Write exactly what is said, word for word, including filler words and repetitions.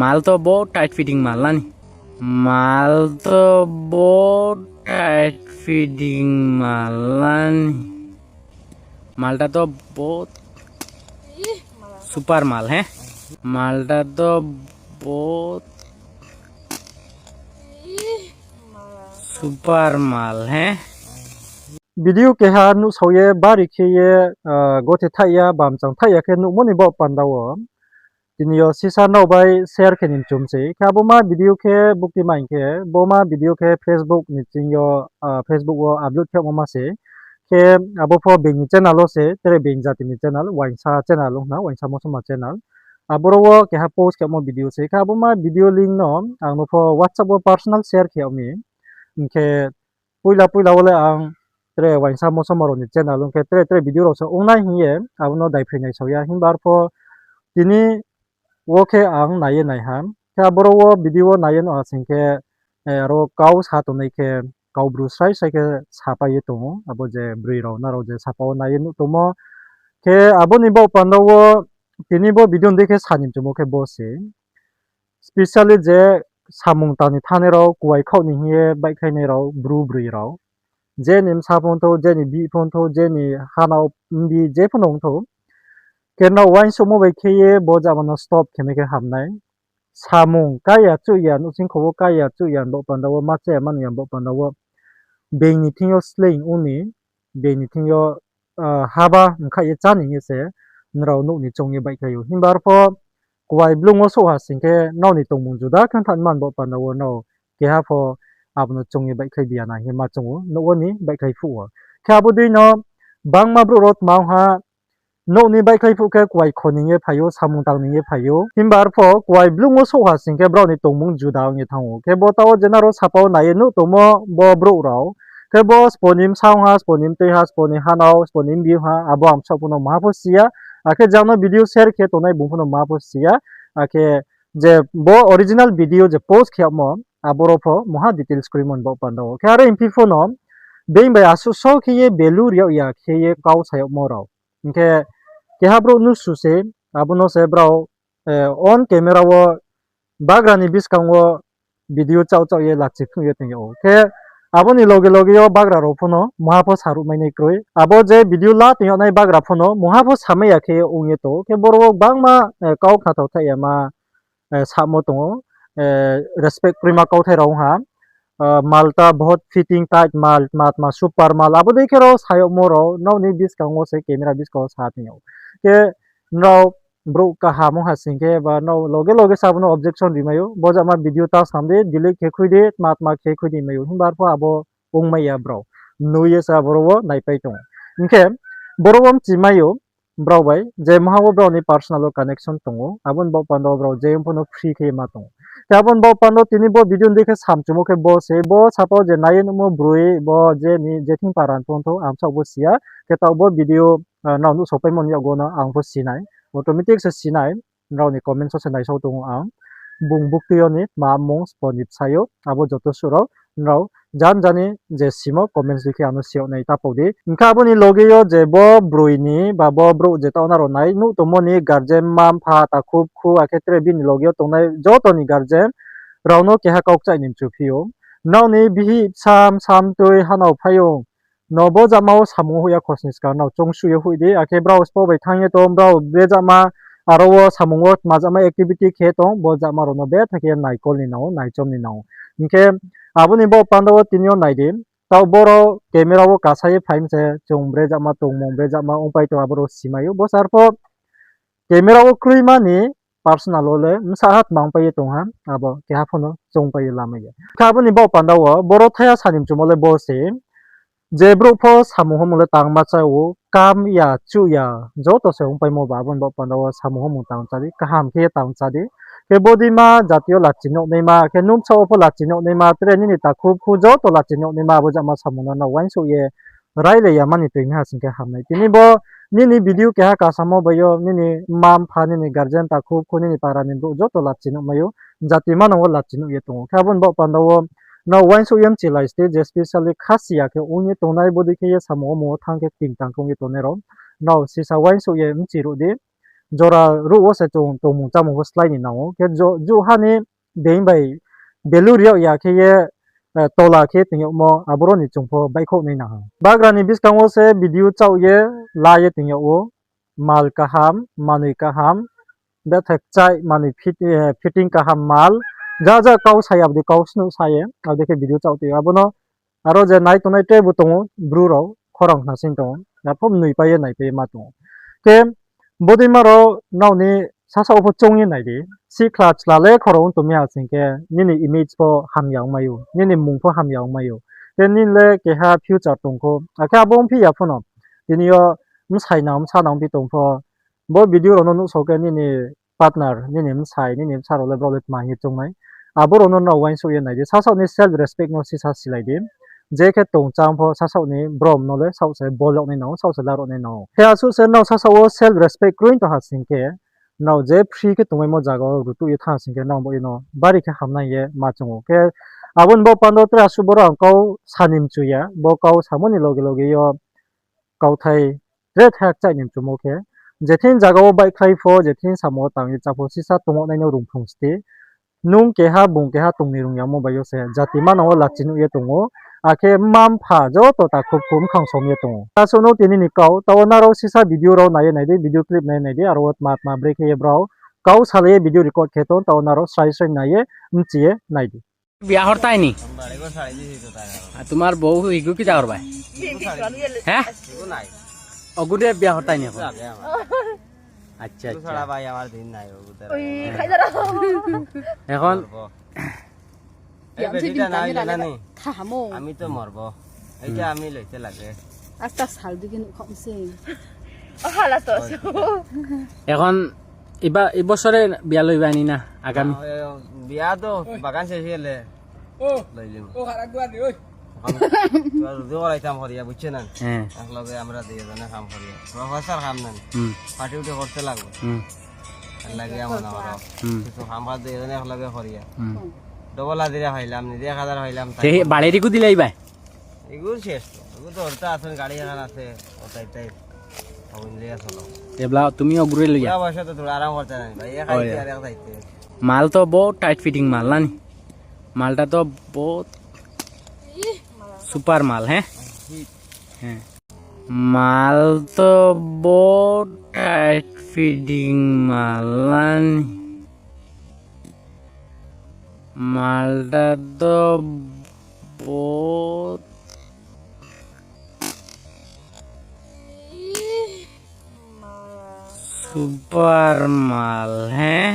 মাল তো বহুত টাইট ফিটিং মাল না নি। মাল তো বহুত টাইট ফিটিং মাল না নি। মালটা তো বহুত সুপার মাল, হ্যাঁ? মালটা তো বহুত সুপার মাল, হ্যাঁ? Video keha nuhsao ye bari khe ye, ah, gothe thaih ya, bamchang thaih ya khe nuhmo ni baoh panda wo tini yo sisa nrao bai share khe ni mchum se. Khe abo ma video khe bukti ma hing khe, bo ma video khe Facebook ni ching yo, ah, Facebook wo upload khe mo ma se. Khe abo pho being ni channel wo se, tre being jati ni channel, Uaingsa channel ong khna, Uaingsa Mosoma channel. Aboro wo keha post khe mo video se. Khe abo ma video link no ang no pho WhatsApp wo personal share khe yag mi. Hing khe poila poila wo le ang tre Uaingsa Mosoma rao ni channel ong khe tre tre video rao se ong nai hing ye abo no daiphroi naisao ya. Himba arpho tini wo khe ang nai ye nai ha. Khe aboro wo video wo nai ye nuh ha sing khe, eh, aro kau sa tongnai khe, kau bru srai srai khe sapai ye tong ou. Abo je broi rao, nrao je sapa wo nai ye nuh tongmo. Khe abo ni baoh panda wo tini bo video ni dei khe sa ni mchumo khe bo se. Specially je samung tang ni thanngnai rao, kuai khaoh ni hing ye baihkhlainai rao, bru broi rao. Je ni bsa pho ong thou, je ni bihih pho ong thou, je ni hanao mbi je pho no ong thou. Khe nrao uaingsouhmo bai khe ye bo jama no stop khe mai khe ham nai. Samung kái ya chuh ya, nouhsingkho wo kái ya chuh ya ni baoh panda wo, ma chá ya ma nung ya ni baoh panda wo, being ni thing yo sleing ong ni, being ni thing yo, ah, haba mkhaih ye chá ni hing ye se nrao nouh ni choung ye baihkhlai ou. Himba arpho kuai blung wo souh ha sing khe nrao ni tongmung juda khe thanng man baoh panda wo nrao keha pho abo no choung ye baihkhlai bi ya na hing ye ma choung ou, nouh wo ni baihkhlai phuh wo. Khe abo dei no bangma brouh rao tma ong ha, nouh ni baihkhlai phuh khe kuai kho ni hing ye phai ou, samung tang ni hing ye phai ou. Himba arpho kuai blung wo souh ha sing khe brao ni tongmung juda ong ye thanng ou. Khe bo taoh wo je nrao sapa wo nai ye nuh tongmo bo brouh rao. Khe bo spo ni bsa ong ha, spo ni mtui ha, spo ni hanao, spo ni mbi ong ha, abo ang saoh pho no maha pho si ya. Akhe jang no video share khe tongnai bung pho no maha pho si ya. Akhe je bo original video je post khe yagmo, aboro pho maha details kroi mo ni baoh panda wo. Khe are mphi pho no being bai asuh so khe ye value ri yag ya khe ye kau sa yagmo rao. Hing khe keha brouh nuhsu se, abo no se brao, eh, on camera wo bagra ni buskang wo video chaoh chaoh ye lachi phnuh ye tong yag ou. Khe abo ni loge loge yo bagra rao pho no maha pho saruh mai nai kroi. Abo je video la tong yag nai bagra pho no maha pho samai ya khe ong ye tong ou. Khe boro wo gbangma, eh, kau khnathaoh thaih ya ma, eh, samo tong ou, eh, respect kroima kauthai rao ong ha, ah, malta bahut fitting tight mal, tma tma super mal, abo dei khe rao sa yagmo rao, nrao ni buskang wo se camera buskang wo sa tong yag ou. Khe nrao brouh kaham ong ha sing khe ba nrao loge loge se abo no objection ri mai ou, bo jama video ta snam di, delete khe khui di, tma tma khe khui di mai ou, himba arpho abo ong mai ya brao. Nui ye se aboro wo naipai tong ou. Hing khe boro wo mchi mai ou, brao bai je maha wo brao ni personal wo connection tong ou, abo ni baoh panda wo brao je ong pho no free khe ma tong ou. Khe abo ni baoh panda wo tini bo video ni dei khe samchumo khe bo se, bo sapa wo je nai ye nuhmo broi, bo je ni je thing para ni tong thou, ang saoh bo si ya. Khe taoh bo video, ah, nrao nuhsao paimo ni yakgo no ang pho si nai, automatic se si nai. Nrao ni comment wo se naisao tong ou ang. Bung buktui yo ni tma mung spo ni bsa yo, abo joto suh rao nrao jan jani je simo comment dei khe ang no si yag nai ta pau di. Hing khe abo ni loge yo je bo broi ni ba bo brouh je taoh nrao nai nuh tongmo ni guardian, mma mpha, takhu bkhu, akhe tre bini loge yo tongnai joto ni guardian rao no keha kau kchaih ni mchu phi ou. Nrao ni bihih bsa, bsa mtui, hanao phaiyong no bo jama wo samung wo hoih ya khosni skang nrao choungsuh ye hoih di, akhe brao spo bai thanng ye tong, brao bre jama aro wo samung wo tma jama activity khe tong, bo jama rao no betha khe naikol ni nang ou, naichom ni nang ou. Hing khe abo ni baoh panda wo tini yo nai di, taoh boro camera wo kasa ye phai mi se, chung bre jama tongmung bre jama ongpai tong abo rao si mai ou. Bo sar pho camera wo kroima ni personal wo le bsa ha tma ongpai ye tong ha, abo keha pho no choungpai ye lamai ya. Khe abo ni baoh panda wo boro thaiha sa ni mchumo le bo se, je brouh pho samung homung le tangma chá ou, kam ya, chuh ya, joto se ongpaimo ba, abo ni baoh panda wo samung homung tang chá di, kaham khe ye tang chá di. Khe bodei ma jati yo lachi nuh naima, khe nung bsaoh wo pho lachi nuh naima, tre nini takhu bkhu joto lachi nuh naima, abo jama samung no nrao uaingsouh ye railai ya mani toi nai ha sing khe ham nai. Tini bo nini video keha kasamo bai yo, nini mma mpha, nini guardian, takhu bkhu, nini para ni brouh joto lachi nuh mai ou, jati manang wo lachi nuh ye tong ou. Khe abo ni baoh panda wo nrao uaingsouh ye mchilai ste, je specially khasi ya khe ong ye tongnai, bodei khe ye samung wo mung wo thanng khe ting tang khe ong ye tongnai rao, nrao sisa uaingsouh ye mchi ruh di. jora ruh wo se chung tongmung chámung pho slái ni nang ou. Khe jo-, juh ha ni being bai value ri yag ya khe ye, eh, tola khe tong yagmo, aboro ni chung pho baihkhouh nai nang ha. Bagra ni buskang wo se video chaoh ye, la ye tong yag ou, mal kaham, manoi kaham, betha kchaih manoi fit-, eh, fitting kaham mal, ja ja kau sa ya, abo dei kau snuh sa ye, abo dei khe video chaoh tong ou. Abo no aro je nai tongnai tre bo tong ou, bru rao khorang khna sing tong ou, arphuh mnoipai ye naipai ye ma tong ou. Khe bodeima rao nrao ni sasaoh pho choung ye nai di, sikhla chla le khorang ong tong mi ha sing khe, nini image pho hamya ongmai ou, nini mmung pho hamya ongmai ou. Khe nini le keha future tong kho, akhe abo ongphi ya pho no, tini yo bsai nang bsa nang ongphi tong pho, bo video rao no nuhsao khe nini partner, nini bsai, nini bsa rao le brao le tma hing ye choung nai. Abo rao no nrao uaingsouh ye nai di, sasaoh ni self respect no sisa silai di. Je khe tong chang pho sasaoh ni brom no le saoh se bol yag nai nang ou, saoh se la rao nai nang ou. Khe asuh se nrao sasaoh wo self respect kroi tong ha sing khe, nrao je free khe tongmaimo zaga wo rutuh ye thanng sing khe, nrao bo ye no bari khe hamnai ye ma choung ou. Khe abo ni bo pando tre asuh boro ang kau sa ni mchu ya, bo kau samo ni loge loge yo kauthai tre thak chaih ni mchumo khe, je thing zaga wo baihkhlai pho, je thing samung wo tang ye chá pho, sisa tong yag nai no rungphrung sti. Nung keha, bung keha tong ni rung yamo bai yo se jati manang wo lachi nuh ye tong ou. Akhe mma mpha joto takhu bkhu bkhang som ye tong ou. Asuh no tini ni kau, taoh wo nrao sisa video rao nai ye nai di, video clip nai ye nai di, aro wo tma tma brekhe ye brao kau salai ye video record khe tong, taoh wo nrao srai srai nai ye, mchi ye nai di. বিয়া হরতাই নি? বাড়ি ঘর ছাড়ি দিছি তো তার। আর তোমার বউ হিগু কি যাওয়ার ভাই? হিগু ছাড়ি দিছি। হ্যাঁ? হিগু নাই। অগুদে বিয়া হরতাই নি এখন? যাবে আমার। আচ্ছা, হিগু আচ্ছা। ছাড়া ভাই আমার দিন নাই, অগু তার। ওই, খাই দাঁড়াও। এখন মরবো। এই বিয়াম বেটিটা সেই দিন নাই, কামে জানা লাগে নি? খাহামো। আমি তো মরবো। এইটা হুম। আমি লইতে লাগে। আস্তা সাল দিকে নুখামসে। ও হালা তো। ওই। এখন ইবা, এই বছরে বিয়া লইবা নি না? আগামী? আ, এ, বিয়া তো বাগান শেষ হইলে ও। লইলিম। ও, হারা গুয়ার রে, ওই। এখন তোরা রুজু করাইতাম করিয়া, বুঝছে না? হ্যাঁ। একলগে আমরা দুইজনে কাম করিয়া। প্রফেসর কাম না। হুম। পার্টি উটি করতে লাগবো। হুম। এর লাগে এমন আমার। হুম। কিছু কাম কাজ দুইজনে একলগে করিয়া। হুম। ডবল হাজিরা পাইলাম, নিজে এক হাজার পাইলাম, তাই সেই বলে। বাড়ির ইগু দিলাই ভাই? এগুলো শেষ তো। এগুলো তো ওর তো আসলে গাড়ি এখানে আছে, ওটাই তাই। অগুন লিয়ে চলো। এবলা তুমিও ঘুরে লইয়া। বুড়া বয়সে তো তোরা আরাম করতে নাই ভাই, এক ওই। আইতে আর এক যাইতে। মাল তো বহুত টাইট ফিটিং মাল, না নি? মালটা তো বহুত সুপার মাল, হ্যাঁ? হ্যাঁ। মাল তো বহুত টাইট ফিটিং মাল, না নি? মালটা তো বহুত সুপার মাল, হ্যাঁ?